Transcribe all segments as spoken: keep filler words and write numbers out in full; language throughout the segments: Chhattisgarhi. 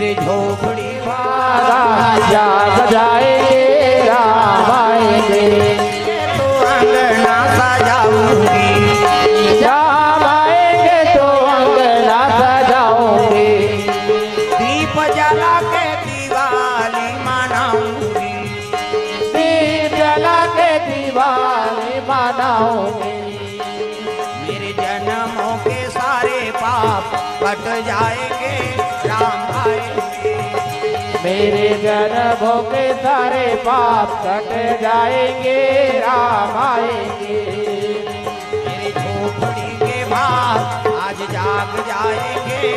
झोपड़ी भागा, जाग जाएंगे, राम आएंगे। तो अंगना सजाऊंगी, राम आएंगे तो अंगना सजाऊंगी। दीप जला के दिवाली मनाऊंगी, दीप जला के दिवाली मनाऊंगी। मेरे जन्मों के सारे पाप कट जाएंगे, राम आएंगे। मेरे जन्मों के सारे पाप कट जाएंगे, राम आएंगे। मेरे झोपड़ी के भाग आज जाग जाएंगे,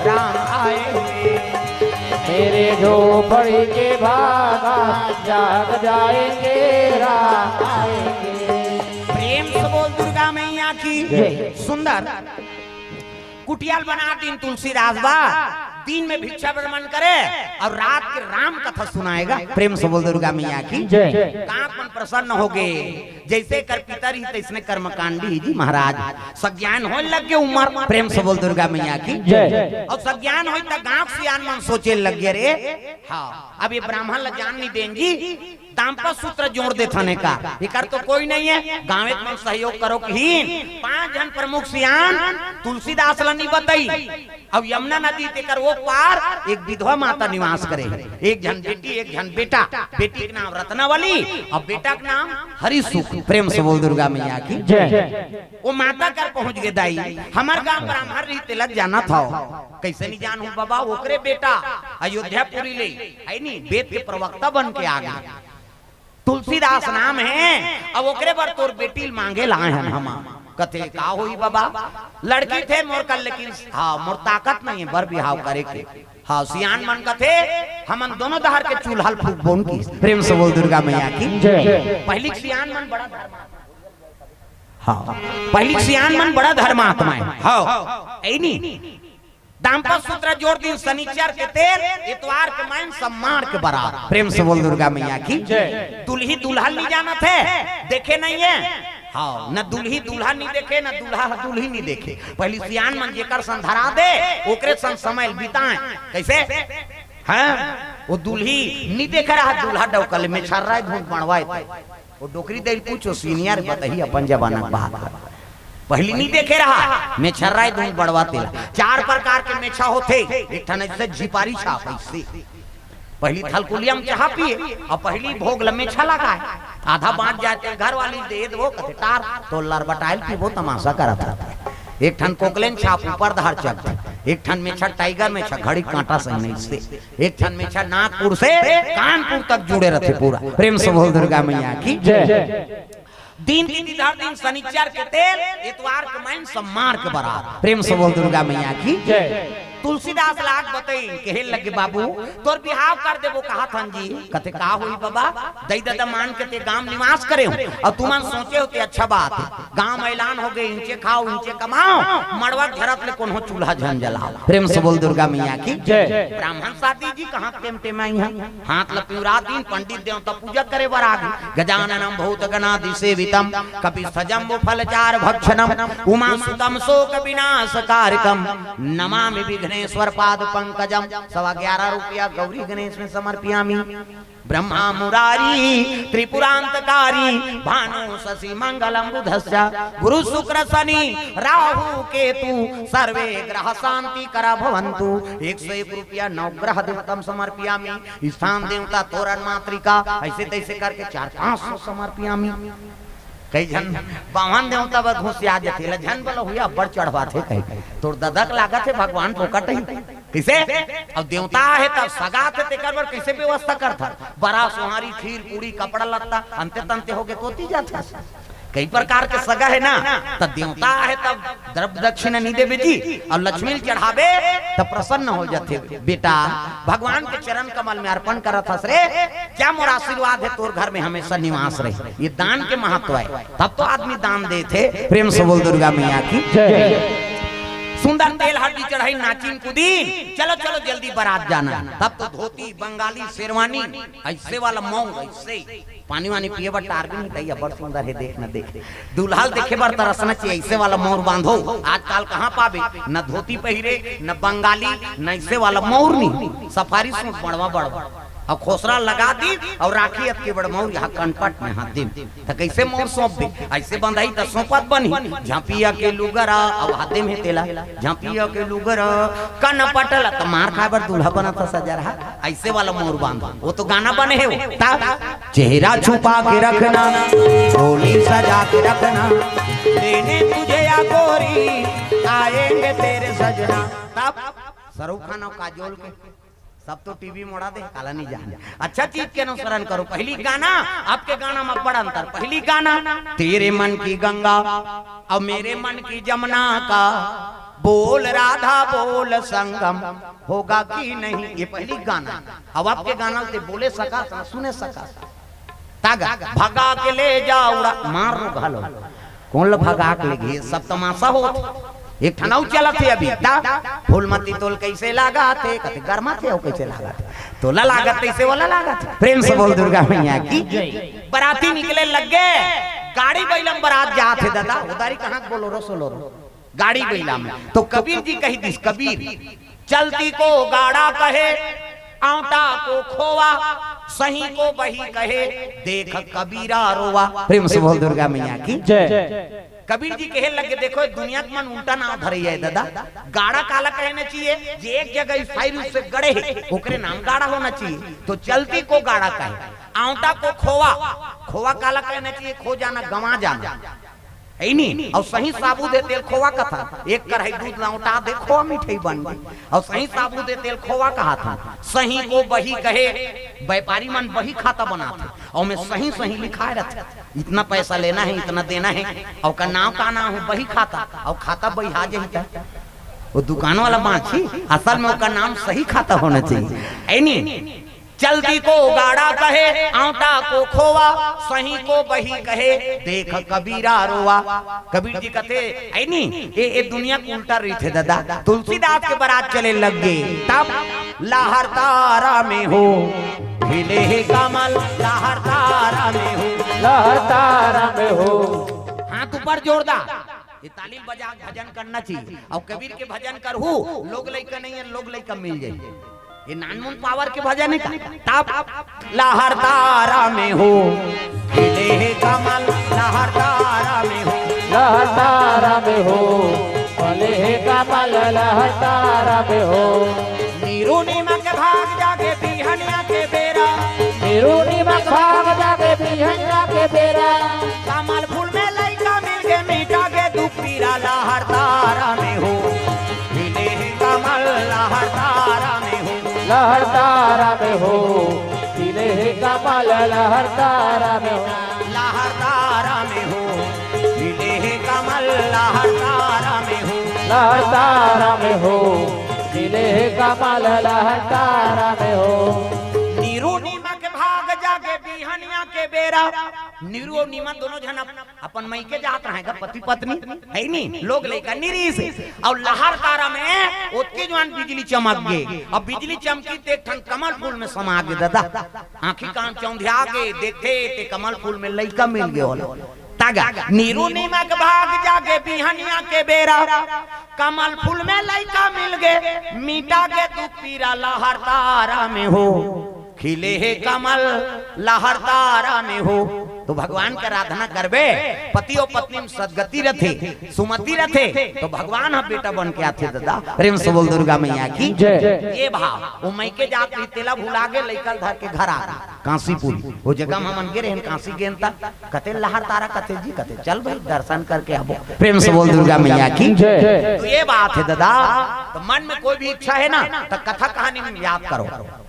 राम आएंगे। मेरे झोपड़ी के भाग आज जाग जाएंगे, राम आएंगे। प्रेम से बोल दुर्गा मैया की। जय। सुंदर कुटिया ल बना दिन तुलसीदास बा, दिन में भिक्षा भ्रमण करे और रात के राम कथा सुनाएगा। प्रेम से बोल दुर्गा मैया की। जय। कांक मन प्रसन्न हो गए, जैसे कर पिता रही तैसने कर्मकांडी जी महाराज। सज्ञान होय लग गए उमर। प्रेम से बोल दुर्गा मैया की। जय। और सज्ञान होय त गांव सियान मन सोचे लग गए रे। हाँ, अब ये ब्राह्मण ला जान नहीं देन जी, दाम्पत्य सूत्र जोड़ देथन एकर, एकर तो कोई नहीं है। गाँवे के मन सहयोग करो कहिन, पांच झन प्रमुख सियान तुलसीदास ला नहीं बताई। अब यमुना नदी तेकर ओ पार एक विधवा माता निवास करे, एक झन बेटी, एक झन बेटा। बेटी के नाम रत्नावली और बेटा के नाम हरिसुख। प्रेम से बोल दुर्गा मैया की। जय। वो माता कर पहुंच गए, दाई, हमर गांव ब्राह्मण रही तेला जानत हव। कैसे नहीं जानू बाबा, ओकरे बेटा अयोध्यापुरी ले, है नी, वेद के प्रवक्ता बन के आ गए। तुलसीदास नाम है, अब ओकरे बर तोर बेटी ल मांगे लाए हन हम। कथे, "का होई बाबा?" लड़की थे मोर कर, लेकिन हाँ, मोर ताकत नहीं है बर बिहाव करे के। हाँ, सियान मन कथे, "हमन दोनों दहर के चूल्हा ल फूकबोन की।" प्रेम से बोल दुर्गा मैया की। जय। पहली सियान मन बड़ा धर्मात्मा। हाँ, पहली सियान मन बड़ा धर्मात्मा है। हाँ, ऐ नी। दाम्पत्य सूत्र जोड़ दिन शनिचर के तेल, इतवार के मैन सम्मान के बरात। प्रेम से बोल दुर्गा मैया की। जय। दुल्ही दुल्हन नहीं जानत है, देखे नहीं है। हाँ, न दुल्ही दुल्हन नहीं देखे, न दुल्हा दुल्ही नहीं देखे। पहली सियान मन जेकर सन धरा दे, ओकरे सन समय बिताए। कैसे? हाँ, वो दुल्ही नहीं देख रहा, दूल्हा डौकल में छर रहा है, धूप मड़वाए थे। वो डोकरी दे पूछो, सीनियर बताही अपन जमाना के बात। पहली नहीं देखे रहा, मेछर्रा धूप बढ़वा तेला। चार प्रकार के मेछा होथे, एक ठन जैसे झिपारी छाप ऐसे। पहली थलकुलिया में चाह पिए और पहली भोग ल मेछा लगाए। आधा बांट जाए ते घर वाली दे दो, कथे टार तो लरबटाइल पीबो, तमाशा करत है। एक ठन कोकलेन छाप ऊपर धार चक, एक ठन मेछा टाइगर मेछा, घड़ी कांटा सही नहीं से। एक ठन मेछा नागपुर से कानपुर तक जुड़े रहते पूरा। प्रेम से बोल दुर्गा मैया की। जय। दिन तिथि धर दिन शनिचर के तेल, इतवार के मैन सम्मार के बरात। प्रेम से बोल दुर्गा मैया की। जय। तुलसीदास लाग बतई, कहे लगे, "बाबू, तोर बिहाव कर देबो," कहा थन जी। कथे, "का होई बाबा, दई ददा मान के ते गांव निवास करे हो और तुमन सोचे हो ते अच्छा बात है। गांव में ऐलान हो गए, इंचे खाओ, इंचे कमाओ, मड़वा झरत ले कोनो चूल्हा झन जलाओ।" प्रेम से बोल दुर्गा मैया की। जय। ब्राह्मण शादी जी कहाँ टेम टेम आई हैं? हाथ ल पिउरा दिन पंडित देवता पूजा करे बर आ गए। गजाननम भूत गणादि सेवितम कपि सजम्बु फल चार भक्षणम उमा सुतम शोक विनाश कारकम नमामि विघ्नेश्वर पाद पंकजम। सवा ग्यारह रुपया गौरी गणेश में समर्पियामी। ब्रह्मा मुरारी त्रिपुरांतकारी भानु शशि मंगलम बुधस्य गुरु शुक्र शनि राहु केतु सर्वे ग्रह शांति करा भवंतु। एक सौ एक रुपया नवग्रह देवतम समर्पियामी। स्थान देवता तोरण मातृका, ऐसे तैसे करके चार पांच सौ समर्पियामी। कई झन बावन देवता बर घुसिया जथे, ला झन बोला हुआ अब्बड़ चढ़वाथे कही। तोर ददक लागत है भगवान फोकट ही। कैसे? अब देवता है तब सगा थे तेकर बर कैसे व्यवस्था करथा? बरा सोहारी, खीर, पूरी, कपड़ा लत्ता, अंते तंते हो गए तोती जाथे। कई प्रकार के सगा है ना, त देवता है तब द्रव्य दक्षिणा नहीं देबे जी, और लक्ष्मी ल चढ़ाबे त प्रसन्न हो जाथे। बेटा, भगवान के चरण कमल में अर्पण करत हस रे, क्या मोर आशीर्वाद है तोर घर में हमेशा निवास रहे। ये दान के महत्व है, तब तो आदमी दान देथे। प्रेम से बोल दुर्गा मैया की। जय। सुंदर तेल हरदी चढ़ाई, नाचिन कुदिन, चलो चलो जल्दी बरात जाना है। तब तो धोती, बंगाली, शेरवानी, ऐसे वाला मौर, ऐसे पानी वानी पिए बर टार भी नहीं तैया, बड़ सुंदर है, देख न देख। दुल्हा ल देखे बर तरसना चाहिए, ऐसे वाला मौर बांधो। आजकल कहाँ पाबे, न धोती पहिरे, न बंगाली, न ऐसे वाला मौर नहीं, सफारी सूट बड़वा बड़वा। अउ खोसरा लगा दी अउ राखी अतके बड़ मौर यहाँ कनपट में हाथ दे। त कइसे मौर सौंप दे? अइसे बंधाही त सौंपत बनही। झपिया के लुगरा, अउ हाथे में तेला, झपिया के लुगरा, कनपट ल त मार खाए बर दूल्हा बनत सजा रहा। अइसे वाला मौर बांध, वो तो गाना बने हे वो। ता चेहरा छुपा के रखना, डोली सजा के रखना, लेने तुझे या गोरी, आएंगे तेरे सजना। तब शाहरुख खान अउ काजोल के सब तो टीवी मोड़ा दे, काला नहीं जाने। अच्छा चीज के अनुसरण करो। पहली गाना, आपके गाना में बड़ा अंतर। पहली गाना, तेरे मन की गंगा और मेरे मन की जमुना का बोल राधा बोल संगम होगा कि नहीं, ये पहली गाना। अब आपके गाना ते बोले सका, सुने सका। तागा भगा के ले जा उड़ा, मार लो घालो। कौन ल भगा के ले गए? सब तमाशा होत। एक ठन अउ चलत हे अभी। ता फूलमती तोल कैसे लागा थे? कते गरमा थे हो कैसे लागा थे? तोला लागत तैसे वाला लागत। प्रेम से बोल दुर्गा मैया की। बराती निकले लग गए, गाड़ी बैलम बरात जात हे दादा। उदारी कहाँ बोलोरो सोलोरो, गाड़ी बैला में। तो कबीर जी कही दिस, कबीर चलती को गाड़ा कहे, आंवटा को खोवा, सही को बही कहे, देख कबीरा रोवा। प्रेम से बोल दुर्गा मैया की। जय। कबीर जी कहे लगे, देखो, दुनिया के मन उल्टा नाम धरे है दादा। गाड़ा काला कहना चाहिए, जे एक जगह स्थायी रूप से गड़े है, ओकरे नाम गाड़ा होना चाहिए। तो चलती को गाड़ा कहे, आंवटा को खोवा, खोवा काला कहना चाहिए, खो जाना, गंवा जाना। है नी? अउ सही साबुत हे तेल खोवा कथा। एक कढ़ाई दूध लौटा दे, खोवा मिठाई बन गई। अउ सही साबुत हे तेल खोवा कहा था। सही को बही कहे, व्यापारी मन बही खाता बनाथे। अउ में सही सही लिखाए रहथे। इतना पैसा लेना है, इतना देना है। अउ का नाम का नाम है? बही खाता। अउ खाता बही आ जाही त वो दुकान वाला बांची, असल में ओकर नाम सही खाता होना चाहिए। है नी? चलती को गाड़ा कहे, आंवटा को खोवा, सही को बही कहे, देख कबीरा रोवा। कबीर जी कथे, "ऐ नी, ए, ए दुनिया के उल्टा रहिथे दादा।" तुलसीदास के बरात चले लग गे, तब लहर तारा में हो, खिले हे कमल, लहर तारा में हो। लहर तारा में हो। हाथ ऊपर जोर दा। ये ताली बजा के भजन करना चाहिए। अउ कबीर के भजन करहू, लोग लइका नहीं है, लोग लइका मिल जाए। ये नानमुन पावर के भजन है का? तब लहर तारा में हो, खिले हे कमल, लहर तारा में हो। लहर तारा में हो, खिले हे कमल, लहर तारा में हो। नीरू नीमक भाग जागे बिहनिया के बेरा। नीरू नीमक भाग जागे बिहनिया के बेरा। कमल फूल में लइका मिल के मिटा के दुख पीरा। लहर तारा में हो, खिले हे कमल, लहर तारा में हो। लहर तारा में हो, खिले हे कमल, लहर तारा में हो। लहर तारा में हो, खिले हे कमल, लहर तारा में हो। लहर तारा में हो, खिले हे कमल, लहर तारा में हो। नीरू नीमक भाग जागे बिहनिया के बेरा। नीरू अउ नीमा दोनों झन अप-, अपन मइके जात रहे गा, पति पत्नी, है नी, लोग लइका निरीस। अउ लहर तारा में ओतके जुवान बिजली चमक गे। अब बिजली चमकी त एक ठन कमल फूल में समा गे दादा। आंखी कान चौंधिया गे, देखथे ते कमल फूल में लइका मिल गे ओला। तागा नीरू नीमक भाग जागे बिहनिया के बेरा। कमल फूल में लइका मिल गे, मिटा गे दुख पीरा। लहर तारा में हो, खिले हे कमल, लहर तारा में हो। तो भगवान के आराधना करबे, पति अउ पत्नी में सदगति रथे, सुमति रथे, तो भगवान ह बेटा बन के आथे दादा। प्रेम से बोल दुर्गा मैया की। जय। ये भाव, वो मइके जात रही, तेला भुला गे, लइका ल धर के घर आ गे। कांसीपुर, वो जगह में हमन गे रहेन, कांसी गेन त कते लहर तारा कते जी कते, चल भाई दर्शन करके आबो। प्रेम से बोल दुर्गा मैया की। जय। तो ये बात है दादा, तो मन में कोई भी इच्छा है ना, तो कथा कहानी में याद करो।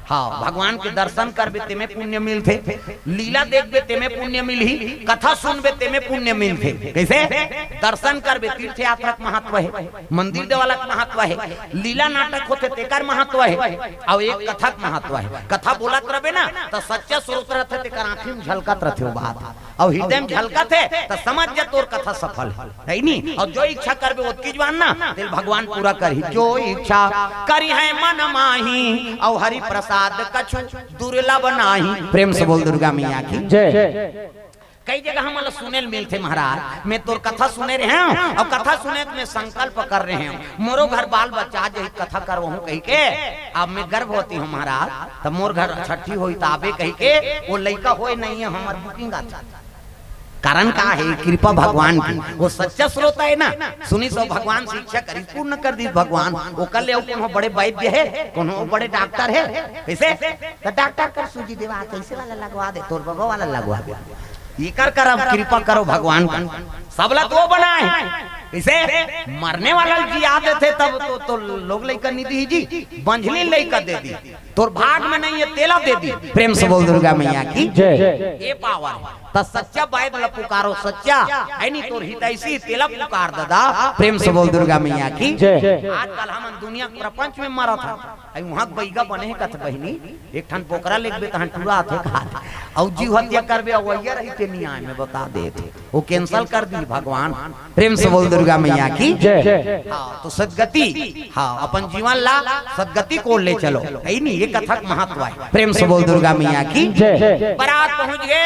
हाँ, भगवान के दर्शन करबे तेमे पुण्य मिलथे, लीला देखबे तेमे पुण्य मिलही, कथा सुनबे तेमे पुण्य मिलथे। कैसे? दर्शन करबे, तीर्थ यात्रा के महत्व है, मंदिर देवाला के महत्व है, लीला नाटक होथे तेकर महत्व है, अउ एक कथा के महत्व है। कथा बोलत रहबे ना, त सच्चा स्रोत रहथे, तेकर आँखी में झलकत रहथे वो बात। अउ हृदय में झलकत हे, त समझ जा तोर कथा सफल हे, हे नी? अउ जो इच्छा करबे ओतकी जुवार ना, तेला भगवान पूरा करही। जो इच्छा करिहैं मन माही, अउ हरि प्रसाद कछु दुर्लभ नाही। प्रेम से बोल दुर्गा मैया की। जय। कई जगह हमन ला सुने ल मिलथे महाराज, मैं तोर कथा सुने रहेंव, अउ कथा सुने त मैं संकल्प करे रहेंव, मोरो घर बाल बच्चा आ जही, कथा करवाहूं कहिके। अब मैं गर्भवती हंव महाराज, त मोर घर छट्ठी होही त आबे कहिके, ओ लइका होय नइ हे, हमर booking आथे। कारण का हे? कृपा भगवान की। ओ सच्चा श्रोता हे ना, सुनिस अउ भगवान से इच्छा करिस, पूर्ण कर दिस भगवान। ओकर ले अउ कोनो बड़े वैद्य हे, कोनो बड़े डॉक्टर हे? कइसे? त डॉक्टर कर सूजी देवा, कइसे वाला लगवा दे, तोर बबा वाला लगवा दे। एकर करब, कृपा करो भगवान का। सबला तो बनाए हे। कइसे? मरने वाला ल जिया देथे तब तो, तो लोग लइका नइ दिही जी, बंझली लइका दे दिही। तोर भाग में नइ हे, तेला दे दिही। प्रेम से बोल दुर्गा मैया की। जय। ए power हे। त सच्चा वैद्य ला पुकारो, सच्चा, हे नी, तोर हितैषी, तेला पुकार ददा। प्रेम से बोल दुर्गा मैया की। जय। आजकल हमन दुनिया के प्रपंच में मरत हन। अई उहाँ के बइगा बने हे कथे बहिनी, एक ठन बोकरा लेगबे तहन टूरा आथे कहाथे। अउ जीव हत्या करबे, अवइया रही ते नियाय में बता देत हे। ओ cancel कर दिही भगवान। प्रेम से बोल दुर्गा मैया की। जय। हाँ, तो सदगति, हाँ, अपन जीवन ला सदगति को ले चलो। हे नी, ए कथा के महत्व हे। प्रेम से बोल दुर्गा मैया की। जय। बरात पहुंच गे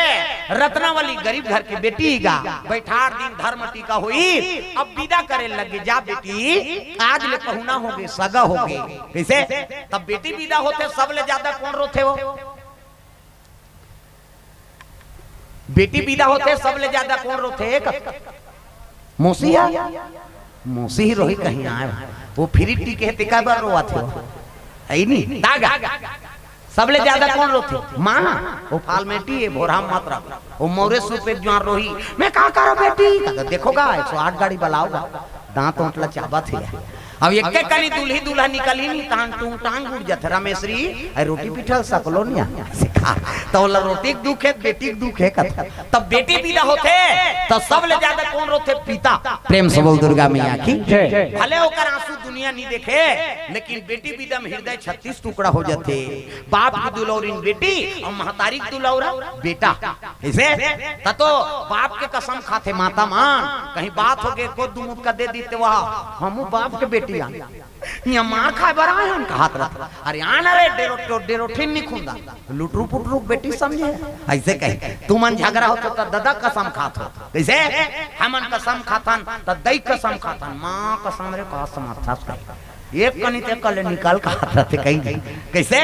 रत्नावली, गरीब घर के बेटी गा, बइठार दिन धर्म टीका होइस, अब बिदा करे लगे, जा बेटी, आज ले पहुना होगे, सगा होगे। कइसे? तब बेटी बिदा होथे, सबले जादा कोन रोथे हो? बेटी बिदा होथे, सबले जादा कोन रोथे? एक मौसी हे, मौसी ही रोही कहीं आय, ओ free टीके हे, तेकर बर रोवत हे, हे नी? दागा, सबले जादा कोन रोथे? माँ। ओ formality हे, भोरहा मत रख। ओ मौरे सूप एक जुवार रोही, मैं का करों बेटी? कथे, देखो गा, एक सौ आठ गाड़ी बलाओ गा, दांत ओंट ला चाबत हे। अब एके कनी दूल्ही दूल्हा निकलही नी, तहन टूंग टांग उड़ जाथे। रमेशरी, अरे रोटी पीठा सकलो निया। सिखा। त ओला रोटी के दुख हे, बेटी के दुख हे कथे। तब बेटी बिदा होथे, त सबले जादा कोन रोथे? पिता। प्रेम से बोल दुर्गा मैया की। जय। भले ओकर आंसू दुनिया नइ देखे, लेकिन बेटी बिदा में हृदय छत्तीस टुकड़ा हो जाथे। बाप के दुलौरिन बेटी अउ महतारी के दुलौरा बेटा। कइसे? त तो बाप के कसम खाथे माता मन, कहीं बात होगे, एको दू मुटका दे दिही त, हमू बाप के बेटी आन, इहाँ मार खाय बर आय हन कहात रथे। अरे आन रे, डेरो-, डेरो-, डेरोठिन नइ खुंदा, लुटरू पुटरू के बेटी समझे, अइसे कहे। तुमन झगरा होथो त ददा कसम खाथो, कइसे? हमन कसम खाथन त दई कसम खाथन, माँ कसम रे, का समझथस कहे। एक कनी ते कले निकल कहात रथे कहीं। कइसे?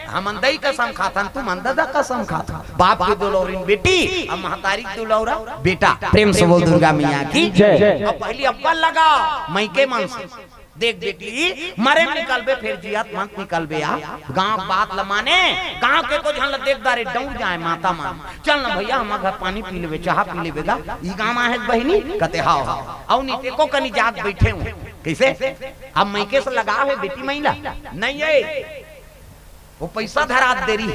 हमन दई कसम खाथन, तुमन ददा कसम खाथो। बाप के दुलौरिन बेटी, अउ महतारी के दुलौरा बेटा। प्रेम से बोल दुर्गा मैया की। जय। अब पहिली अब्बल लगाव मइके मन से। देख बेटी, मरे म निकलबे, फेर जियत म निकलबे। आ गांव के बात ल माने, गांव के एको झन ल देख डारे, डौड़ जाय माता मन। चल न भइया, हमर घर पानी पी लेबे, चाहा पी लेबे गा, ई गांव आहे बहिनी, कथे हाव हाव। अउ नइ ते एको कनी जात बइठे हंव। कइसे? अब मइके से लगाव हे बेटी मइला? नइ हे। ओ पइसा धरात देरी,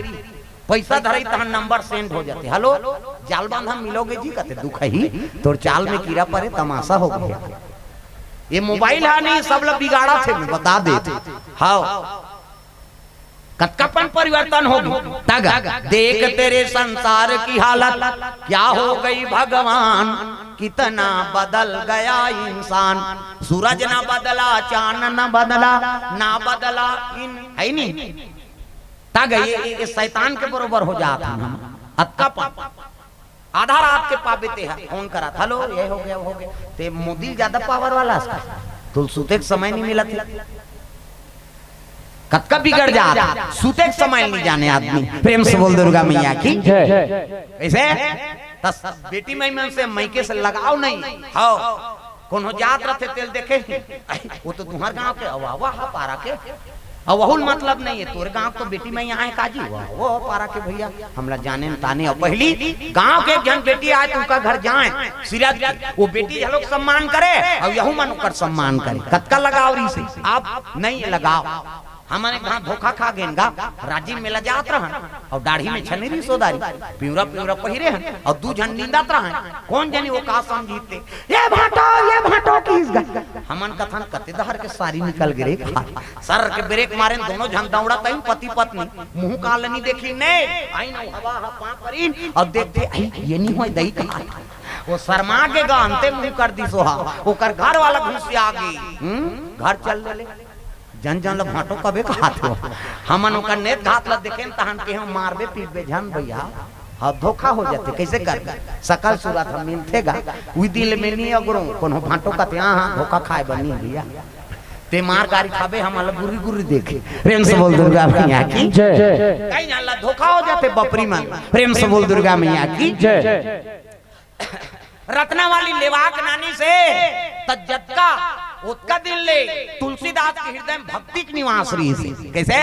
पइसा धरही तहन नंबर send हो जाथे। हेलो, जाल बांधा मिलोगे जी, कथे दुखही, तोर चाल में कीरा परे, तमासा होगे। ए मोबाइल हा नहीं, सब ला बिगाड़त हे, मैं बता देत हंव। कतका पन परिवर्तन होगे। तगा, देख तेरे संसार की हालत, क्या हो गई भगवान, कितना बदल गया इंसान। सूरज ना बदला, चांद ना बदला, ना बदला इन, हे नी? तगा ये, ये, ये शैतान के बरोबर हो जात हन हम। अतका पन आधा रात के पाबे ते ह फोन करत, हेलो, ये होगे, वो होगे। ते मोदी ल जादा power वाला हस का? तोला सुते के समय नइ मिलत हे। कतका बिगड़ जात, सुते के समय नइ जाने आदमी। प्रेम से बोल दुर्गा मैया की। जय। कइसे? त बेटी माई मन से मइके से लगाव नइ हे। हाव। कोनो जात रथे तेला देखे ही। ओ तो तुंहर गांव के, अउ वाह, वाह, पारा के। अउ वहू ल मतलब नइ हे, तोरे गांव के तो बेटी माई आय का जी, वाह, वो पारा के भइया, हमला जाने न ताने। अउ पहिली गांव के एक झन बेटी आय, त ओकर घर जाय, सिरत के, ओ बेटी घलोक सम्मान करे, अउ यहू मन ओकर सम्मान करे। कतका लगाव रहिसे, अब नइ हे लगाव। हमन एक घांव धोखा खा गेन गा। राजिम मेला जात रहन अउ डाढ़ी में छनेरी सोदारी, पिंवरा पिंवरा पहिरे हन अउ दू झन निंदत रहन। कोन जनी वो का समझिस ते, "ये भांटो, ये भांटो," किहिस गा। हमन कथन, "कते डहर के सारी निकल गे रे।" सर के ब्रेक मारेन, दोनों झन दौड़त आइन पति पत्नी, मुंह काला नइ देखिन ने, आइन अउ हवा ह पांव परिन अउ देखथे, "अई, ये नइ होय दई का।" वो शर्मा के गा, अंते मुंह कर दिस ओहा, ओकर घर वाला घुसिया गे। हम्म, घर चल देले। जन जन ल भांटो कबे कहाथे। हमन ओकर नेत घात ल देखेन तहन केहेंव, "मारबे पीटबे झन भइया।" हाँ, धोखा हो जाथे, कइसे करबे? सकल सूरत ह मिलथे गा। उही दिन ले में नइ अगरों, कोनो भांटो कथे, "हाँ, हाँ, धोखा खाय बर नइ भइया।" ते मार गारी खाबे, हमन ल गुर्री गुर्री देखे। प्रेम से बोल दुर्गा मैया की जय। कई झन ल धोखा हो जाथे बपरी मन। प्रेम से बोल दुर्गा मैया की जय। रत्नावली लेवाक नानिस हे, त जतका ओतका दिन ले तुलसीदास के हृदय में भक्ति के निवास रहिस हे। कइसे?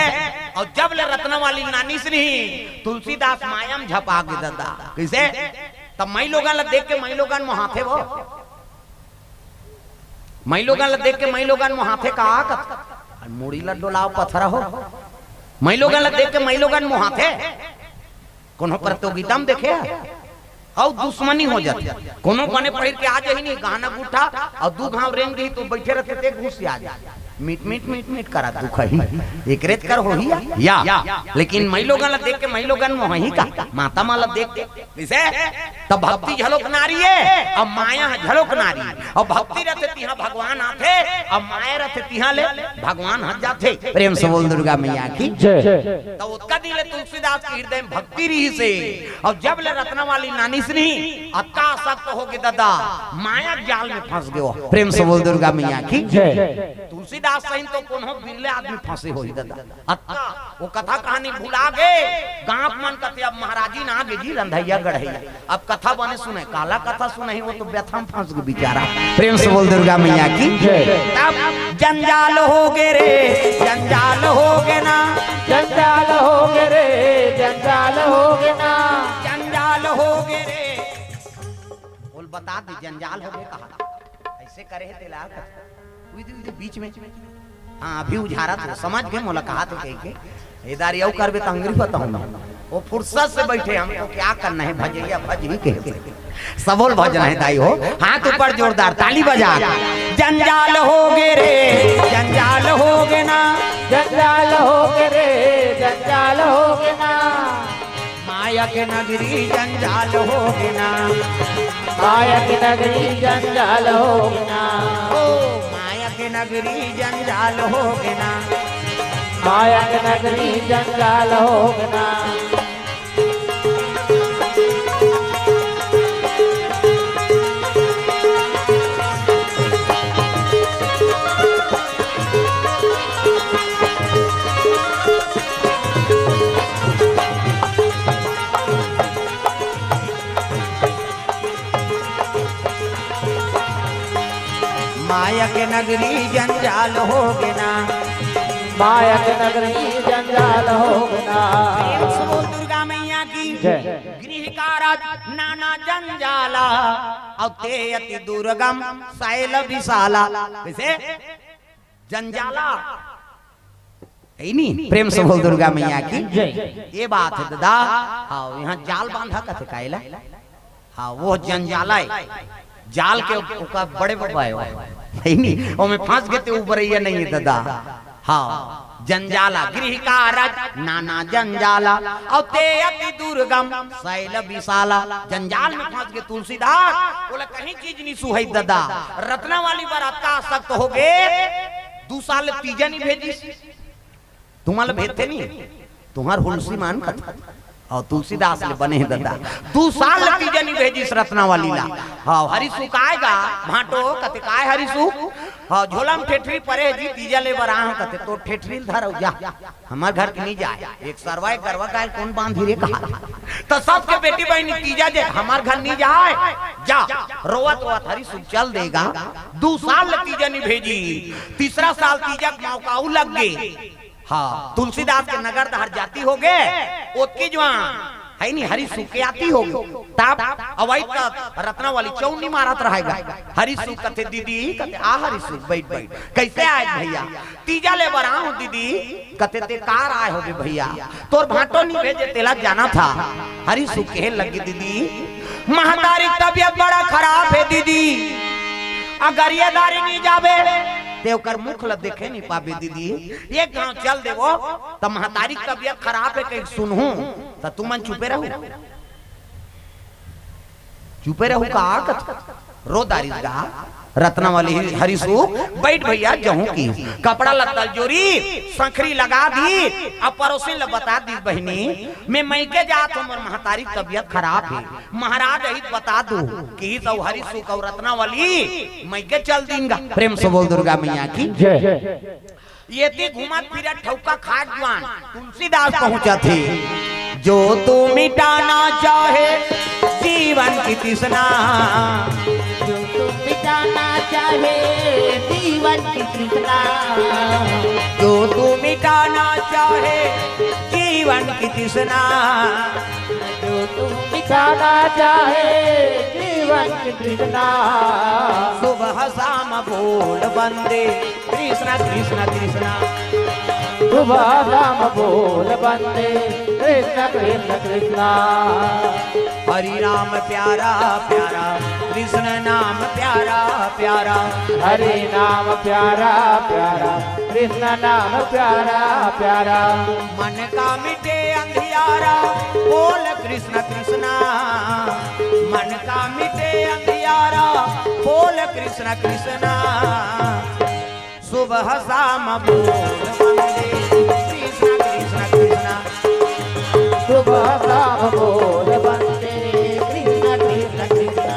अउ जब ले रत्नावली नानिस नहीं, तुलसीदास माया में झपा गे ददा। कइसे? त माईलोगन ल देख के माईलोगन मोहाथे वो। माईलोगन ल देख के माईलोगन मोहाथे का कथे? मुड़ी ल डोलाव पथरा हो। माईलोगन ल देख के माईलोगन मोहाथे। कोनो प्रतियोगिता में देखे हस? अउ दुश्मनी हो जाथे। कोनो बने पहिर के आ जाही नहीं, गहना गुठा, अउ दू घांव रेंग दिही त बइठे रहिथे, ते घुसिया जाय। मीठ, मीठ, मीठ, मीठ करा दुखही। एकरे त कर होही या? या। लेकिन माईलोगन ल देख के माईलोगन मोहाही का? माता मन ल देख के। कइसे? त भक्ति घलोक नारी हे, अउ माया घलोक नारी हे। अउ भक्ति रथे तिहां भगवान आथे, अउ माया रथे तिहां ले भगवान हट जाथे। प्रेम से बोल दुर्गा मैया की जय। त ओतका दिन ले तुलसीदास के हृदय में भक्ति रहिस हे। अउ जब ले रत्नावली नानिस नहीं, अतका आसक्त हो गे ददा, माया जाल में फंस गे वो। प्रेम से बोल दुर्गा मैया की जय। तुलसीदास सहित तो कोनो बिरले आदमी फंसे होही ददा। अतका वो कथा कहानी भुला गे। गांव के मन कथे, "अब महाराजिन आ गे जी, रंधइया गढ़इया, अब कथा बने सुनय।" काला कथा सुनही, वो तो व्यथा में फंस गे बेचारा। प्रेम से बोल दुर्गा मैया की जय। तब जंजाल हो गे रे, जंजाल हो गे ना। जंजाल हो गे रे, जंजाल हो गे ना। जंजाल हो गे रे। बोल, बता दे, जंजाल हो गे कहा। अइसे करे हे तेला। उइदे, उइदे बीच में। हाँ, अभी उझारत हो, समझ गे मोला कहात हे कहिके। ए दारी अउ करबे त अंगरी बताहूं मैं। वो फुरसत से बइठे, हमको क्या करना है, भजइया भज ही के। सबो ल भजना हे दाई हो। हाथ ऊपर जोरदार, ताली बजा। जंजाल हो गे रे, जंजाल हो गे ना। जंजाल हो गे रे, जंजाल हो गे ना। माया के नगरी जंजाल हो गे ना। माया के नगरी जंजाल हो गे ना। ओ, माया के नगरी जंजाल हो गे ना। माया के नगरी जंजाल हो गे ना। माया के नगरी जंजाल हो गे ना। माया के नगरी जंजाल हो गे ना। प्रेम से बोल दुर्गा मैया की जय। गृह कारज नाना जंजाला, अउ ते अति दुर्गम सैल विशाला। कइसे? जंजाला। हे नी? प्रेम से बोल दुर्गा मैया की जय। ये बात हे ददा। हाँ, इहां जाल बांधा कथे कायला। हाँ, वो जंजाला हे। जाल के ओकर बड़े बबा हे वो। हे नी? ओमे फंस गे ते उबरइया नइ हे ददा। हाँ, जंजाला, गृह कारज नाना जंजाला, अउ ते अति दुर्गम सैल विशाला। जंजाल में फंस गे तुलसीदास, ओला कहीं चीज नइ सुहइस ददा। रत्नावली बर अतका आसक्त हो गे, दू साल तीजा नइ भेजिस। तुमन ल भेजथे नहीं, तुंहर हुलसी मान कथा। अउ तुलसीदास ले बने हे ददा। दू साल ले तीजा नइ भेजिस रत्नावली ला। हाँ, हरी सुख आय गा, भांटो कथे, "काय हरी सुख?" हाँ, "झोला में ठेठरी परे हे जी, तीजा ले बर आए हंव," कथे, "तो ठेठरी ल धर अउ जा, हमर घर के नइ जाय। एक सरवा, एक गरवा गाय ल कोन बांधी रे?" कहा। त सबके बेटी बहिनी तीजा जे, "हमर घर नइ जाय, जा।" रोवत रोवत हरी सुख चल दे गा। दू साल ले तीजा नइ भेजिस, तीसरा साल तीजा के मौका अउ लग गे। हाँ, तुलसीदास के नगर डहर जाति हो गे, ओतकी जुवार, है नी, हरी सुख के आती होगे। तब अवई त रत्नावली चौनी मारत रहेगा। हरी सुख कथे, "दीदी," कथे, "आ हरी सुख, बइठ, बइठ।" "कइसे आए भइया?" "तीजा ले बर आए हों दीदी।" कथे, "ते कार आए होबे भइया, तोर भांटो नी भेजे, तेला जाना था।" हरी सुख कहे लगे, "दीदी, महतारी के तबियत बड़ा खराब हे दीदी, अगर ये दारी नी जाबे, ते ओकर मुख ल देखे नी पाबे दीदी। एक घांव चल देबो, त महतारी के तबियत खराब हे कहिके सुनहूं, त तुमन चुपे रहू।" चुपे रहू का? कथे, रो डारिस गा रत्नावली। हरी सुख, "बइठ भइया, जहूं," कहिस। कपड़ा लत्ता ल जोरिस, संखरी लगा दिस, अब परोसिन ल बता दिस, "बहिनी, मैं मइके जात हों, मोर महतारी के तबियत खराब हे, महाराज अही त बता दू," कहिस। अउ हरी सुख अउ रत्नावली मइके चल दिन गा। प्रेम से बोल दुर्गा मैया की। जय। एती घूमत फिरत ठौका खात जुआन तुलसीदास पहुंचथे। "जो तू मिटाना चाहे जीवन की तृष्णा, जो तू मिटाना चाहे जीवन की तृष्णा, जो तू मिटाना चाहे जीवन की तृष्णा, जो तू मिटाना चाहे जीवन की तृष्णा, सुबह शाम बोल बंदे कृष्णा कृष्णा कृष्णा, सुबह शाम बोल बंदे कृष्णा कृष्णा कृष्णा, हरि नाम प्यारा प्यारा, कृष्ण नाम प्यारा प्यारा, हरि नाम प्यारा प्यारा, कृष्ण नाम प्यारा प्यारा, मन का मिटे अंधियारा, बोल कृष्ण कृष्णा, मन का मिटे अंधियारा, बोल कृष्ण कृष्णा, सुबह शाम बोल वंदे कृष्ण कृष्ण कृष्ण, सुबह शाम बोल वंदे कृष्ण कृष्ण कृष्ण।"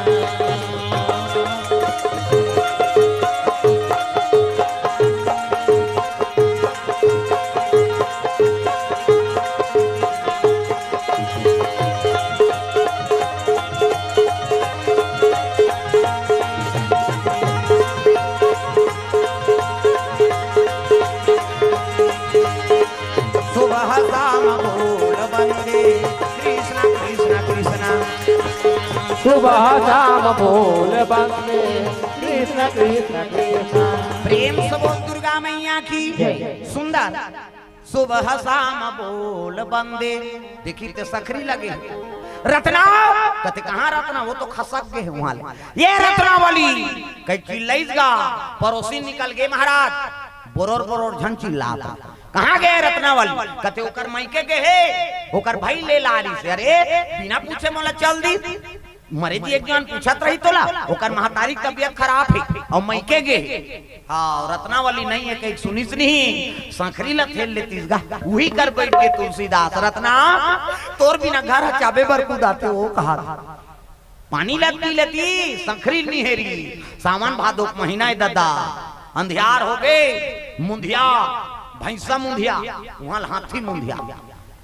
सुबह शाम बोल वंदे कृष्ण कृष्ण कृष्ण। सुबह शाम बोल वंदे कृष्ण कृष्ण कृष्ण। प्रेम से बोल दुर्गा मैया की। जय। सुंदर। सुबह शाम बोल वंदे। देखी ते सखरी लगे। रत्ना, कथे, "कहाँ रत्ना? वो तो खसक गे हे वहाँ ले।" ये रत्नावली कहि चिल्लइस गा, परोसी निकल गे महाराज, बोरोर बोरोर झन चिल्लात। "कहाँ गे रत्नावली?" कथे, "ओकर मइके गे हे, ओकर भाई ले लारिस हे।" "अरे, बिना पूछे मोला चल दिस?" मरे जी एक जन पूछत रही तोला, ओकर महतारी के तबियत खराब हे अउ मइके गे हे। हाँ, रत्नावली नइ हे कहिके सुनिस नहीं, संखरी ला थेल लेतिस गा, उही कर बइठ गे तुलसीदास। "रत्ना, तोर बिना घर ह चाबे बर कुदाथे ओ," कहा। "पानी ला पी लेती, संखरी नइ हे री, सावन भादो के महीना हे ददा, अंधियार होगे, मुंधिया, भैंसा मुंधिया, उहाँ ल हाथी मुंधिया।"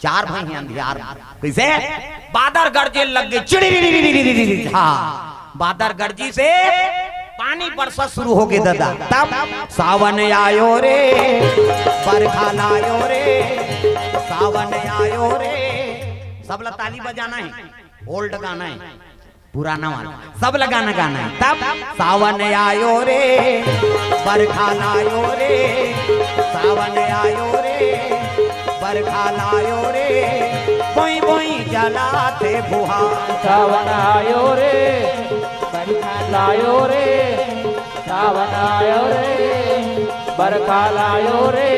चार भाई हे अंधियार म। कइसे? बादर गरजे लग गे, चिड़िरी। हाँ, बादर गरजिस हे, पानी बरसा सुरू होगे ददा। तब सावन आयो रे, बरखा लायो रे, सावन आयो रे। सब ला ताली बजाना हे, old गाना हे। पुराना वाला, सब ला गाना गाना हे। तब सावन आयो रे, बरखा लायो रे, सावन आयो रे, बरखा लायो रे, बोई बोई चलाथे फुहार। सावन आयो रे, बरखा लायो रे, सावन आयो रे, बरखा लायो रे,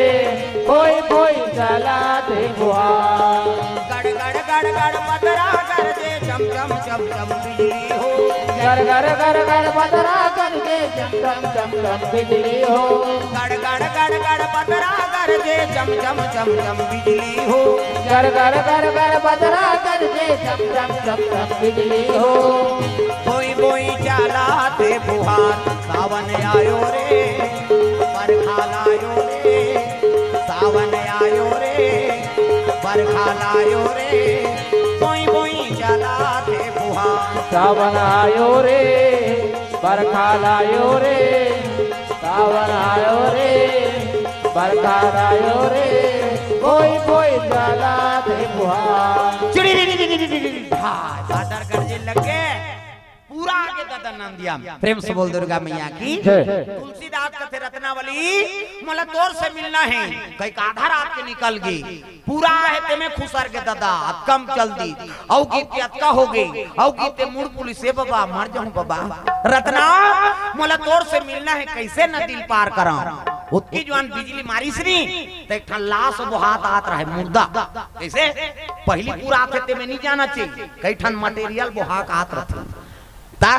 बोई बोई चलाथे फुहार। गड़ गड़ गड़ गड़ बदरा गरजे, चम चम चम चम बिजली हो। गड़ गड़ गड़ गड़ बदरा गरजे, चम चम चम चम बिजली हो। गड़ गड़ गड़ गड़ बदरा गरजे, चम चम चम चम बिजली हो। गड़ गड़ गड़ गड़ बदरा गरजे, चम चम चम चम बिजली हो। बोई बोई चलाथे फुहार, सावन आयो रे, बरखा लायो रे, सावन आयो रे, बरखा लायो रे, बोई बोई चलाथे फुहार। सावन आयो रे, बरखा लायो रे, सावन आयो रे, बरखा लायो रे, बोई बोई चलाथे फुहार। चिड़ी री री री री री। बादर गरजे लगे, पूरा आगे ददा नंदिया। प्रेम से बोल दुर्गा मैया की जय। तुलसीदास कथे रत्नावली, मोला तोर से मिलना है। कई का आधा रात के निकल गे, पूरा आहे ते में खुसर गे ददा, अतकम चल दी। अउ गीत के अतका हो गे, अउ गीत ते मुड़ पुलिस से, बाबा, मर जाहूं बाबा। रतना, मोला तोर से मिलना है, कइसे नदी ल पार करंव? ओतकी जुवान बिजली मारिस नी, त एक ठन लास बोहात आत रहे, मुर्दा। कइसे? पहिली पूरा आथे ते में नी जाना चाहिए, कई ठन material बोहा के आत रथे। ता,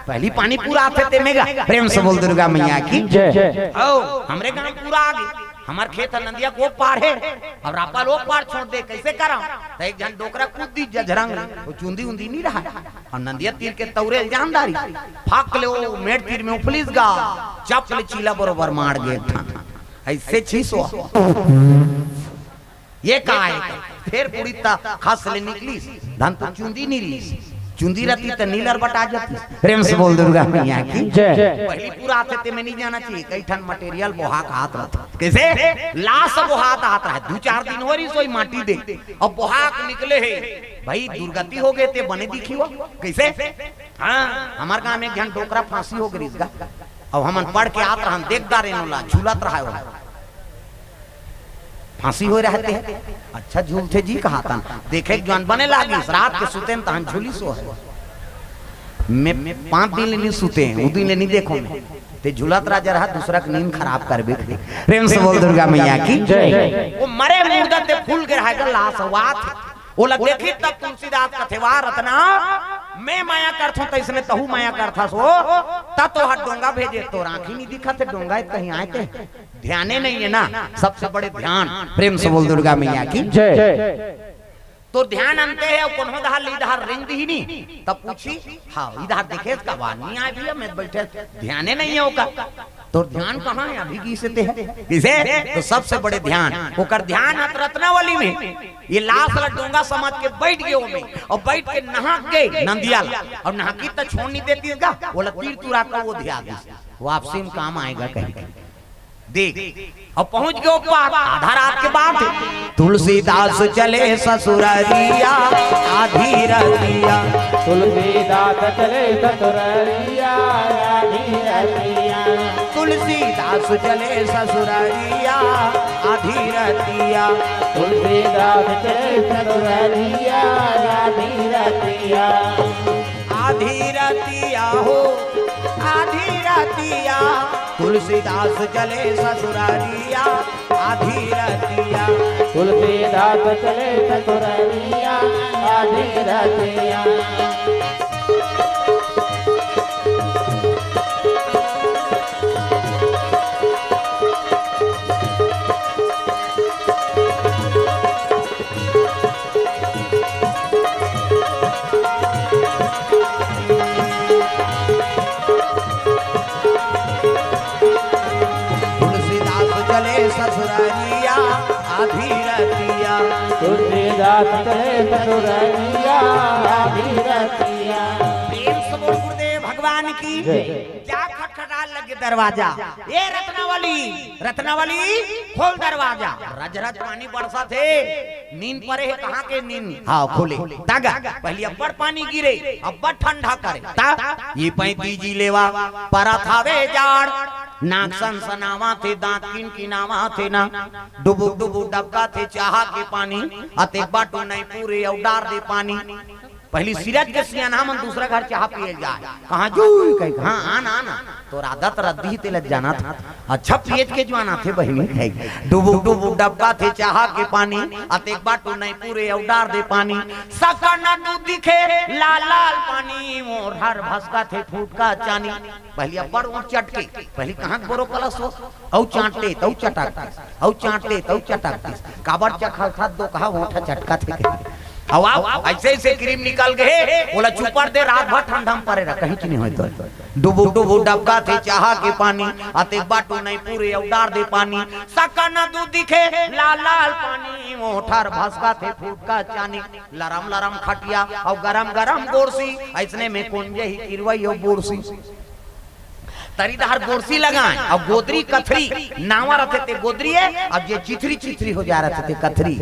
पहिली पानी पूरा आथे ते में गा। प्रेम से बोल दुर्गा मैया की जय। हौ, हमरे गांव पूरा आ गे। हमर खेत ह नंदिया के ओ पार हे, अउ रापा ल ओ पार छोड़ दे, कइसे करंव? त एक झन डोकरा कूद दिस जझरंग ले, ओ चुंदी उंदी नी रहय, अउ नंदिया तीर के तौरे ल जान डारिस, फाक ले ओ मेड़ तीर में उफलिस गा, चप ले चीला बरोबर माड़ गे एक ठन, अइसे छीसो। ये का हे? फेर बुड़ी त खस ले निकलिस, धन त चुंदी नी रिहिस। चुंदी रहती त नीलर बटा जाती। प्रेम से बोल दुर्गा मैया की जय। पहिली पूरा आथे ते में नी जाना चाहिए, कई ठन material बोहा के आत रथे। कइसे? लास बोहात आत रहे, दू चार दिन हो रिहिस ओही माटी दे, अब बोहा के निकले हे। भाई, दुर्गति हो गे ते बने दिखी हो। कइसे? हां, हमर गांव में एक झन डोकरा फांसी हो गे रिहिस गा। अब हमन पढ़ के आत रहन, देख डारेन ओला, झूलत रहय ओ। फांसी होय रहे ते। अच्छा झूलथे जी कहातन। देखे के जुवान बने लागिस, रात के सुतेन तहन झूलिस ओ हे। में पांच दिन ले नी सुतें, उ दिन ले नी देखों में। ते झूलत रह जरहा, दूसरा के नींद खराब करबे। प्रेम से बोल दुर्गा मैया की जय। ओ मरे मुर्दा ते फूल गे रहय गा लास, वात हे। ओला देखिस तब तुलसीदास कथे, "वाह रतना, में मया करथों त अइसने तहूं मया करथस ओ, त तोहर डोंगा भेजे, तोर आंखी नी दिखत हे, डोंगा हे त कहीं आय ते।" ध्याने नइ हे ना, सबसे बड़े ध्यान। प्रेम से बोल दुर्गा मैया की जय। तोर ध्यान अंते हे, कोनो डहर ले इधर रेंग दिही नी, तब पूछही, "हां, इधर देखेस का बा?" "नी आय भैया, में बइठे, ध्याने नइ हे ओकर।" तोर ध्यान कहां हे? अभी गिसे ते ह। किसे? तो सबसे बड़े ध्यान, ओकर ध्यान हत रत्नावली में। ये लास ला डोंगा समझ के बइठ गे ओमे, अउ बइठ के नहा गे नंदिया ला, अउ नहाकिस त छोड़ नी देतिस गा, ओला तीर तुरा के ओ धिया दिस, वापसी में काम आय गा कहिके। देख, अब पहुंच गे ओ पार, आधा रात के बात हे। तुलसीदास चले ससुररिया आधी रतिया। तुलसीदास चले ससुररिया आधी रतिया। तुलसीदास चले ससुररिया आधी रतिया। तुलसीदास चले ससुररिया आधी रतिया। आधी रतिया हो, आधी रतिया, तुलसीदास चले ससुररिया, आधी रतिया। तुलसीदास चले ससुररिया, आधी रतिया। तुलसीदास चले ससुररिया आधी रतिया। तुलसीदास चले ससुररिया आधी रतिया। प्रेम से बोल गुरुदेव भगवान की जय। जा खटखटाय लगे दरवाजा, ए रत्नावली, रत्नावली, खोल दरवाजा। रज रज पानी बरसत हे, नींद परे हे, कहां के नींद? हां, खोले। तागा, पहिली अब्बड़ पानी गिरे, अब्बड़ ठंडा करे। ता, ये पैंती जी लेवा, परत हवे जाड़, नाक सनसनावत हे, दांत किनकिनावत हे ना, डुबुक डुबुक डबकत हे चाहा के पानी, अतेक बाटो नइ पूरे अउ डार दे पानी। पहिली सिरज के सियान हमन दूसरा घर चाहा पिए जाय। कहां जुई कहि, हां, आन, आन, आन। तोर आदत रद्दी तेला जानत हंव। अच्छा पियत के जुवान आथे बहिनी कहि। डुबुक डुबुक डबकत हे चाहा के पानी, अतेक बाटो नइ पूरे अउ डार दे पानी। सकन दू दिखे लाल लाल पानी, मोर हर भसकत हे फुटका चानी। पहिली अब्बड़ ओंठ चटके, पहिली कहां के बोरो कलस हो, अउ चांटे, तउ चटकतिस, अउ चांटे, तउ चटकतिस। काबर चखलथा दोकहा ओंठ चटकत हे। अउ अइसे अइसे क्रीम निकल गे, ओला चुपर दे, रात भर ठंडा में परे रह, कहीं च नइ होय तो। डुबुक डुबुक डबकत हे चाहा के पानी, अतेक बाटो नइ पूरे अउ डार दे पानी। सकन दू दिखे लाल लाल पानी, ओंठ हर भसकत हे फुटका चानी। लरम लरम खटिया अउ गरम गरम गोरसी, अइसने में कोन जही किरवई अउ बोरसी। तरी डहर गोरसी लगाय अउ गोदरी कथरी, नावा रथे ते गोदरी हे, अब जे चिथरी चिथरी हो जा रथे ते कथरी।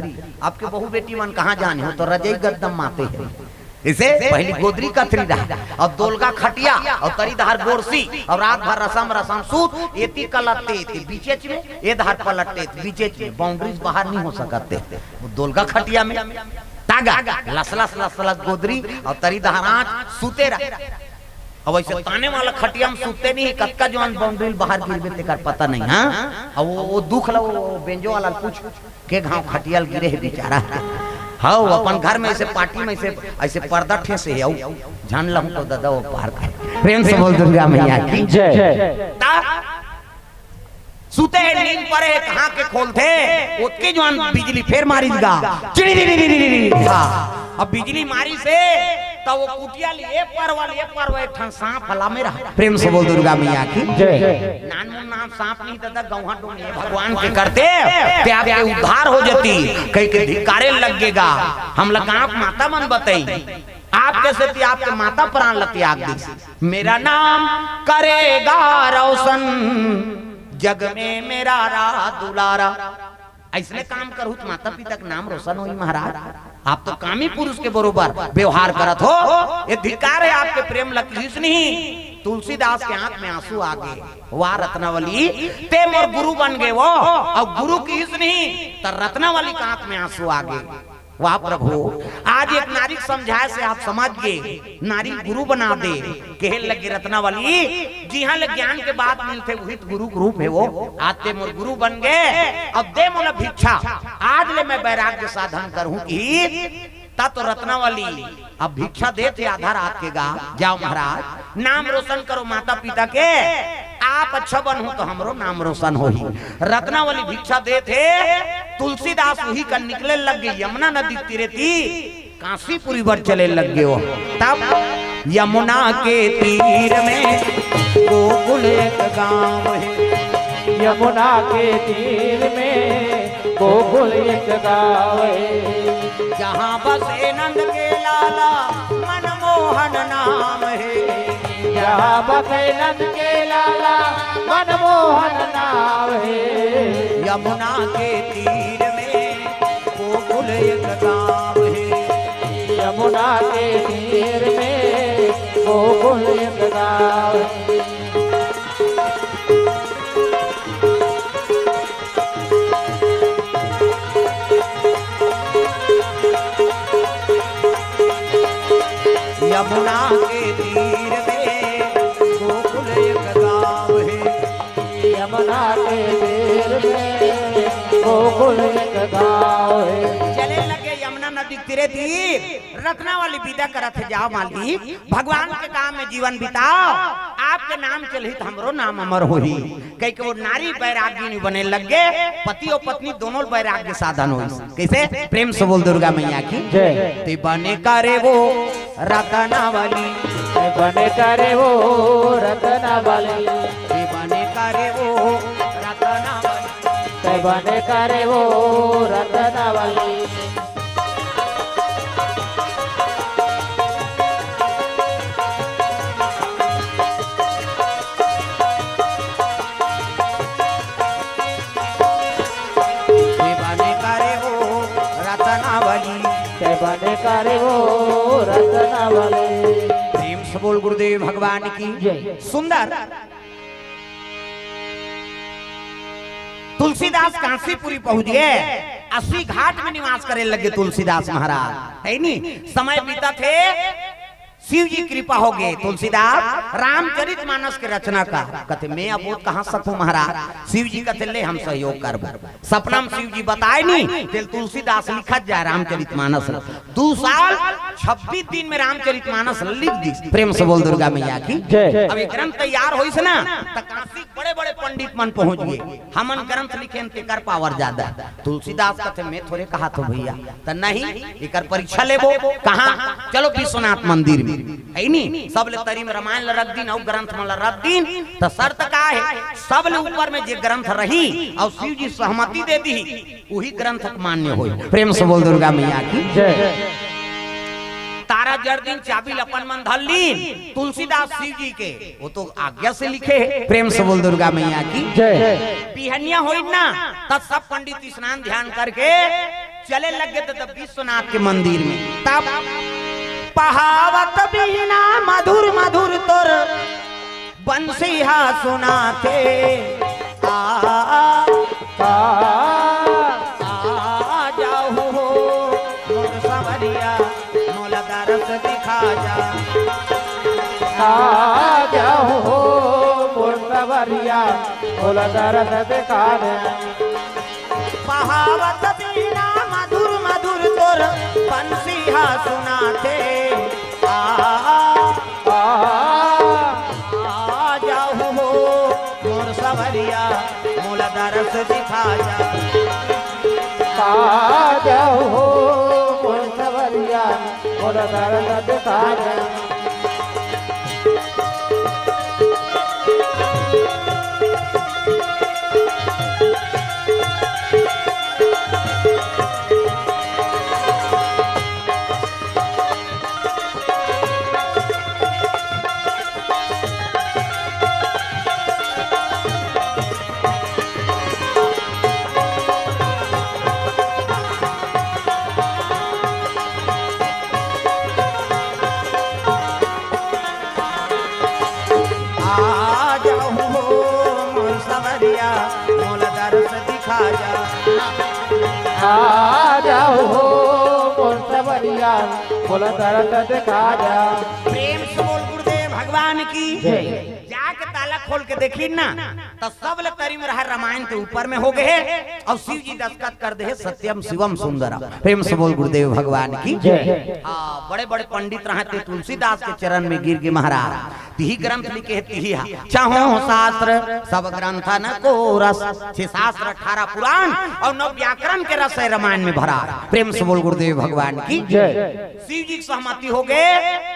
अब के बहू बेटी मन कहां जाने हो तो रजई गद्दम माते हे। इसे पहली गोदरी कथरी रहा, अब दोलगा खटिया, अब तरी दहर गोरसी, अब रात भर रसम रसम सूत, एती कलटते ते बीचेच में, ए दहर पलटते ते बीचेच में, बाउंड्रीज बाहर नहीं हो सकते। वो दोलगा खटिया में तागा, लसलस लसलस गोदरी, अब तरी दहर आँच, सूते रहा। अब ऐसे ताने वाला खटिया में सूते नहीं, कतका जवान बाउंड्री बाहर गिरबे तेकर पता नहीं। हाँ, अब वो, वो दुख ला वो बेंजो वाला पूछ, के घाव खटिया ल गिरे हे बेचारा। हाँ, अपन घर में ऐसे पार्टी में ऐसे, ऐसे पर्दा ठेसे हे, अउ जान लहूं तो दादा वो पार करे। प्रेम से बोल दुर्गा मैया की। जय। ता, सुते हे, नींद परे हे, कहाँ के खोलथे, ओतके जवान बिजली फेर मारिस गा। चिड़ी री री री री री। हाँ, अब बिजली मारिस हे, त वो कुटिया ले ए परवा ले ए परवा एक ठन सांप हला में रहा। प्रेम से बोल दुर्गा मैया की। जय। नानमुन नाम सांप नहीं दादा, गौहा डोंगे भगवान के करते, ते आपके उद्धार हो जाती। कहीं के धिकारे लग गेगा, हम लगा आप माता मन बताई। आपके सेती आपके माता प्राण ल त्याग दी। मेरा नाम करेगा रोशन, जग में मेरा रहा दुलारा। अइसने काम करहू त माता पिता के नाम रोशन होही महाराज। आप तो कामी पुरुष के बरोबर व्यवहार करत हो। ये धिक्कार हे आपके प्रेम ल किहिस नहीं। तुलसीदास के आंख में आंसू आ गे। वाह रत्नावली, ते मोर गुरु बन गे वो, अउ गुरु किहिस नहीं त रत्नावली के आंख में आंसू आ गे। वाह प्रभु, आज एक नारी के समझाए से आप समझ गे, नारी गुरु बना दे। कहे लगे रत्नावली, जिहां ले ज्ञान के बात मिलथे, उही त गुरु के रूप हे वो। आज ते मोर गुरु बन गे, अब दे मोला भिक्षा, आज ले मैं वैराग्य साधन करहूं कि। ता तो रत्नावली अब भिक्षा देथे आधा रात के गा, जाओ महाराज, नाम रोशन करो माता पिता के, आप अच्छा बनहू तो हमरो नाम रोशन होही। रत्नावली भिक्षा देथे, तुलसीदास उही कन निकले लग गे, यमुना नदी तीरे ती कांसीपुरी बर चले लग गे वो। तब यमुना के तीर में गोकुल एक गांव हे। यमुना के तीर में गोकुल एक गांव हे। जहां बसे नंद के लाला मनमोहन नाम हे। जहां बसे नंद के लाला मनमोहन नाम हे। यमुना के तीर में गोकुल एक गांव हे। यमुना के तीर में गोकुल एक गांव हे। यमुना के तीर में गोकुल एक गांव हे। यमुना के तीर में गोकुल एक गांव हे। चले लगे यमुना नदी तीरे तीर, रत्नावली विदा करत हे, जाओ मालिक, भगवान के काम में जीवन बिताओ, आपके नाम चलही त हमरो नाम अमर होही। कहिके वो नारी बैरागिनी बने लग गे, पति अउ पत्नी दोनों बैराग्य साधन होइस। कइसे? प्रेम से बोल दुर्गा मैया की। जय। ते बने करे वो रत्नावली। ते बने करे वो रत्नावली। ते बने करे वो रत्नावली। ते बने करे वो रत्नावली। ते बने करे वो रत्नावली। ते बने करे वो रत्नावली। प्रेम से बोल गुरुदेव भगवान की। जय। सुंदर। तुलसीदास कांसीपुरी पहुंच गे, अस्सी घाट में निवास करे लगे तुलसीदास महाराज, हे नी? समय बीतत हे, शिव जी कृपा हो गे, तुलसीदास रामचरित मानस के रचना कर। कथे, "मैं अबोध कहाँ सकूं महाराज?" शिव जी कथे, "ले, हम सहयोग करबो।" सपना में शिव जी बताय नी, तेला तुलसीदास लिखत जाय रामचरित मानस ल। दू साल छब्बीस दिन में रामचरित मानस लिख दिस। प्रेम से बोल दुर्गा मैया की। जय। अब ये ग्रंथ तैयार होइस ना, त काशी बड़े-बड़े पंडित मन पहुंच गे। हमन ग्रंथ लिखेन, तेकर पावर ज्यादा। तुलसीदास कथे, "मैं थोरे कहाथों भैया।" त नहीं, एकर परीक्षा लेबो। कहाँ? चलो विश्वनाथ मंदिर में। हे नी? सबले तरी में रामायण ल रख दिन, अउ ग्रंथ मन ल रख दिन। त शर्त का हे? सबले ऊपर में जे ग्रंथ रही, अउ शिव जी सहमति दे दिही, उही ग्रंथ के मान्य होय। प्रेम से बोल दुर्गा मैया की। जय। तारा जर दिन चाबी ल अपन मन धर लीन, तुलसीदास शिव जी के, वो तो आज्ञा से लिखे हे। प्रेम से बोल दुर्गा मैया की। जय। बिहनिया होई ना, तब सब पंडित स्नान ध्यान करके चले लग गे, तब विश्वनाथ के मंदिर में। तब पहावत बीना मधुर मधुर तोर बंसी हा सुनाथे। आ, आ, आ जाहू हो मोर संवरिया, मोला दरस दिखा जा। आ जाहू हो मोर संवरिया, मोला दरस दिखा जा। पहावत बीना मधुर मधुर तोर बंसी हा सुनाथे। आ, आ, आ जाहू हो मोर संवरिया, मोला दरस दिखा जा। आ जाहू हो मोर संवरिया, मोला दरस दिखा जा। आ जाहू हो मोर संवरिया, मोला दरस दिखा जा। आ जाहू हो मोर संवरिया, मोला दरस दिखा जा। प्रेम से बोल गुरुदेव भगवान की जय। जाके ताला खोल के देखी ना, त सब ल तरी में रहा रामायण के ऊपर में हो गए हे, अउ शिव जी दस्तखत कर दे हे सत्यम शिवम सुंदरम। प्रेम से बोल गुरुदेव भगवान की जय। हाँ, बड़े बड़े पंडित रहे थे, तुलसीदास के चरण में गिर गे महाराज, तिही ग्रंथ लिखे हे, तिही हा। छहों शास्त्र सब ग्रंथन को रस, छह शास्त्र, अठारह पुराण अउ नौ व्याकरण के रस हे रामायण में भरा। प्रेम से बोल गुरुदेव भगवान की जय। शिव जी के सहमति हो गए,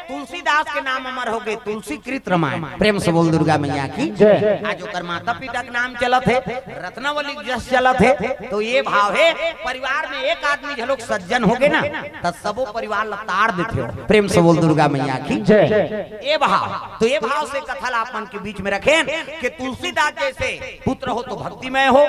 तुलसीदास के नाम अमर हो गए, तुलसीकृत रामायण। प्रेम से बोल दुर्गा मैया की जय। आज ओकर माता पिता के नाम चलत हे, रत्नावली जस चलत हे, तो ये भाव हे, परिवार में एक आदमी झलोक सज्जन हो गए ना, त सबो परिवार ला तार देथे हो। प्रेम से बोल दुर्गा मैया की जय। ये भाव, तो ये भाव से कथा ला आप मन के बीच में रखें कि तुलसीदास जैसे पुत्र हो तो भक्तिमय हो,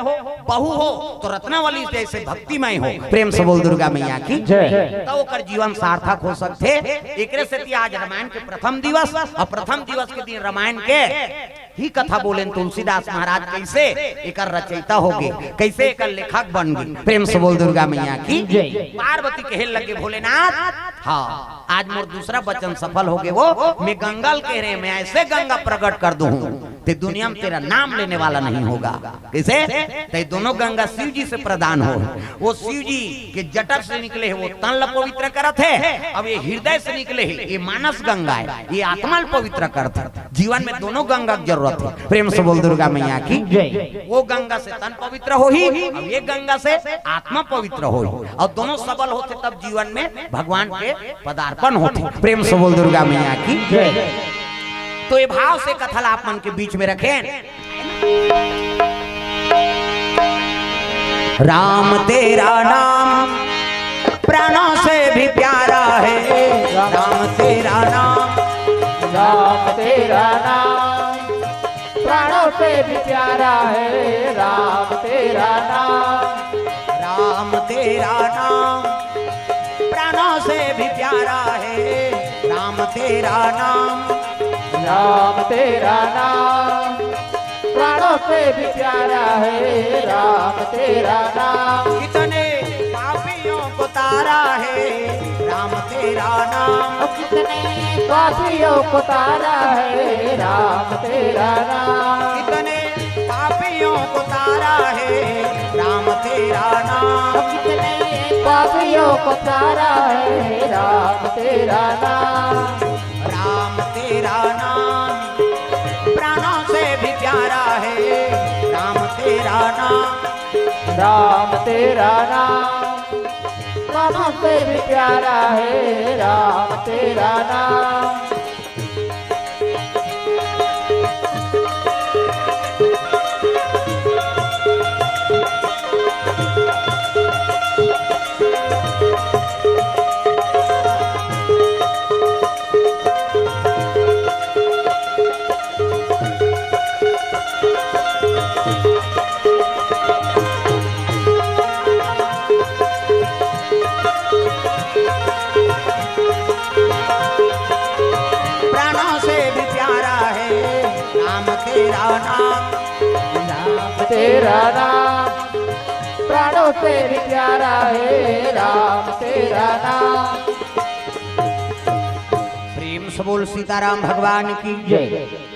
बहू हो तो रत्नावली जैसे भक्तिमय हो। प्रेम से बोल दुर्गा मैया की जय। त ओकर जीवन सार्थक हो सकथे। एकरे सेती आज रामायण के प्रथम दिवस, अउ प्रथम दिवस के दिन रामायण के ही कथा बोलेन तुलसीदास महाराज कैसे एकर रचयिता हो गे, कैसे एकर लेखक बन गे। प्रेम से बोल दुर्गा मैया की जय। पार्वती कहे लगे भोलेनाथ, हाँ, आज मोर दूसरा वचन सफल हो गे, वो मैं गंगा ल कहे रहें, मैं ऐसे गंगा प्रकट कर दूं, ते दुनिया में तेरा नाम लेने वाला नहीं होगा। कैसे? ते दोनों गंगा शिव जी से प्रदान हो, वो शिव जी के जटर से निकले हे, वो तन ला पवित्र करत हे, अब ये हृदय से निकले हे, ये मानस गंगा हे, ये आत्मा ला पवित्र करत हे। जीवन में दोनों गंगा के जरूरत हे। प्रेम से बोल दुर्गा मैया की जय। वो गंगा से तन पवित्र होही, अब ये गंगा से आत्मा पवित्र होही, अउ दोनों सबल होथे तब जीवन में भगवान के पदार्पण होथे। प्रेम से बोल दुर्गा मैया की जय। तो ये भाव से कथा ला आप मन के बीच में रखें। राम तेरा नाम प्राणों से भी प्यारा है, राम तेरा नाम। राम तेरा नाम प्राणों से भी प्यारा है, राम तेरा नाम। राम तेरा नाम प्राणों से भी प्यारा है, राम तेरा नाम। राम तेरा नाम प्राणों से भी प्यारा है, राम तेरा नाम। कितने पापियों को तारा है, राम तेरा नाम। कितने पापियों को तारा है, राम तेरा नाम। कितने पापियों को तारा है, राम तेरा नाम। कितने पापियों को तारा है, राम तेरा नाम। राम तेरा नाम प्राणों से भी प्यारा है, राम तेरा नाम। राम तेरा नाम प्राणों से भी प्यारा है, राम तेरा नाम। नाम, राम तेरा नाम, प्राणों से भी प्यारा है राम तेरा नाम। प्रेम से बोल सीताराम भगवान की जय।